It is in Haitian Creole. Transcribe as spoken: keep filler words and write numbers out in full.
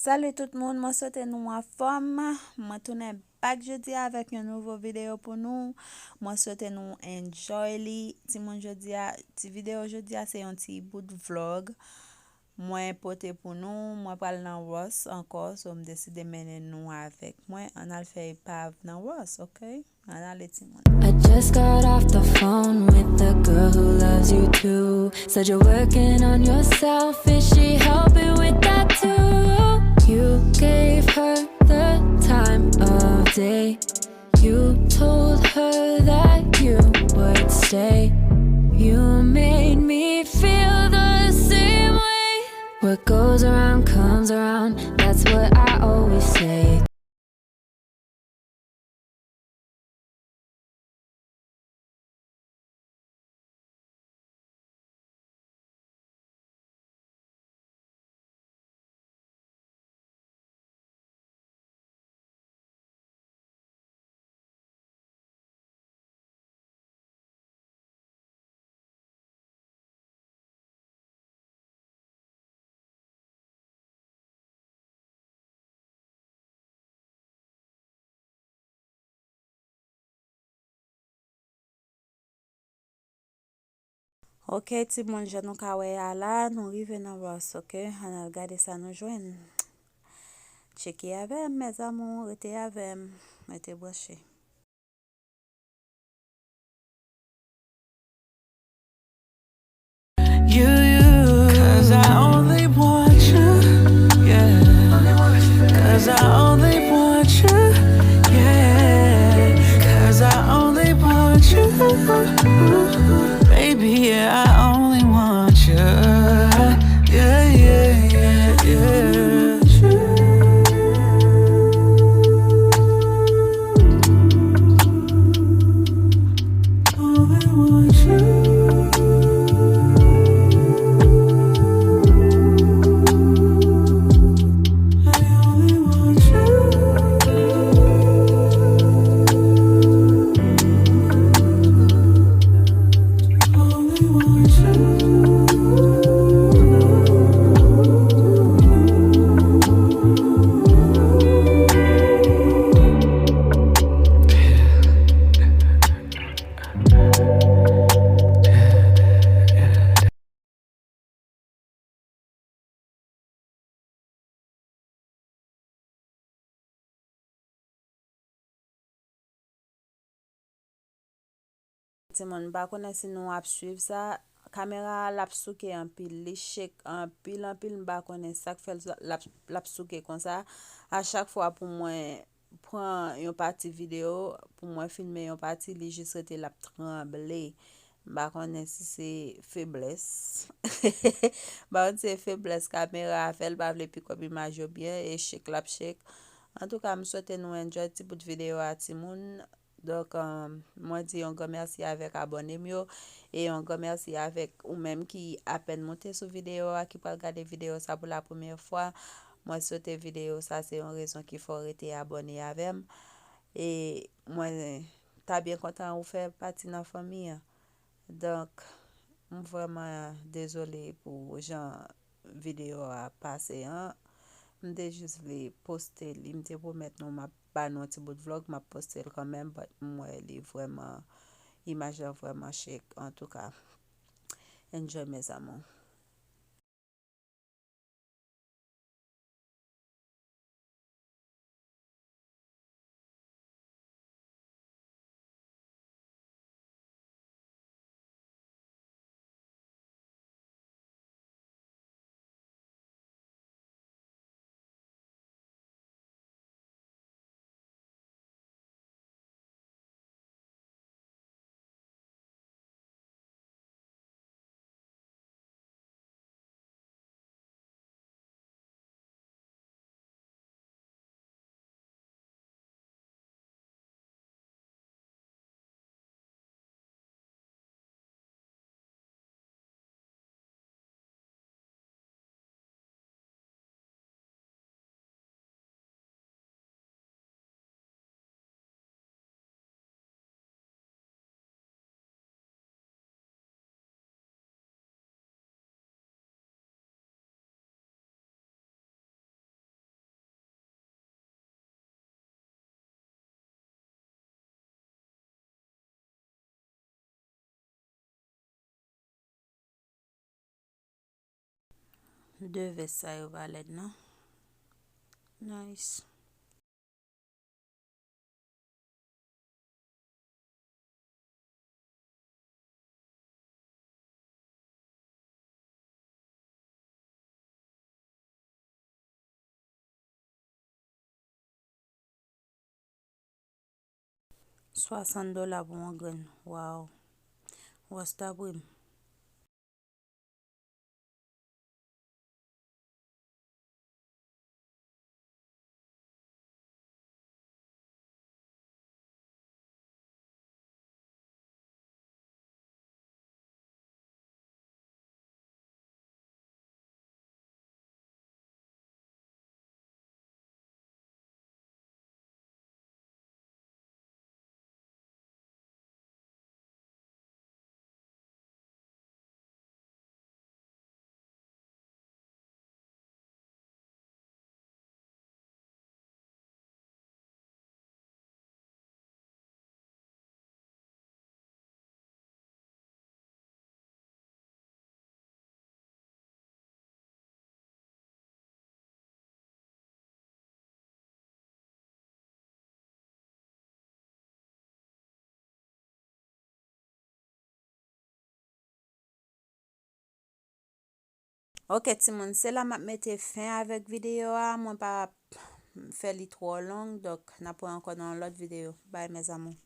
Salut tout moun, mwen swete nou anfòm. Mwen tounen back jodi a avèk yon nouvo videyo pou nou. Mwen swete nou enjoy li. Timoun, jodi a, ti videyo jodi a se yon ti bout vlog mwen pote pou nou. Mwen pral nan Ross ankò, so m deside mennen nou avèk mwen. Ann al fè epav nan Ross, ok? Ann ale, timoun. I just got off the phone with the girl who loves you too. Said you're working on yourself, is she helping with that too? You gave her the time of day. You told her that you would stay. You made me feel the same way. What goes around comes around, that's what I always say. Ok, timoun, jan nou ka wè a la, nou rive nan Ross, ok? Ann al gade sa nou jwenn. Tcheke avè m, mes amours, rete avè m, rete branche. You, you, 'cause I only want you, yeah. 'Cause I only want you, yeah. 'Cause I only want you, baby, yeah, I only want you, yeah, yeah, yeah, yeah. Timoun, m pa konnen si nou ap swiv sa. Kamera a, l ap souke anpil. Li shake anpil, anpil. M pa konnen sa k fè l, l ap, l ap souke konsa. A chak fwa pou mwen pran yon pati videyo, pou mwen filme yon pati, li jis rete l ap tranble. M pa konnen si se feblès. M pa konn si se feblès kamera a fè, l pa vle pikòp imaj yo byen, e shake l ap shake. Antouka, m swete nou enjoy ti bout videyo a, timoun. Donk, um, mwen di yon gran mèsi avèk abòne m yo, e yon gran mèsi avèk ou menm ki apèn moute sou videyo a, ki pral gade videyo sa pou la premyè fwa. Mwen swete videyo sa se yon rezon ki fè w rete abòne avè m. E mwen ta byen kontan ou fè pati nan fanmi an. Donk, m vrèman dezole pou jan videyo a pase an. M te jis vle poste li. M te pwomèt nou m ap ba nou yon ti bout vlog, m ap poste l kanmenm, but m wè li vrèman, imaj lan vrèman shake. Antouka, enjoy, mes amours. De vès sa yo pa lèd non. Nice. Swasant dola pou yon grenn. Waw. Wasta prim. Ok timoun, se la m ap mete fen avèk videyo a. Mwen pa ap fè li twò long, donk n ap wè ankò nan yon lòt videyo. Bye mes amours.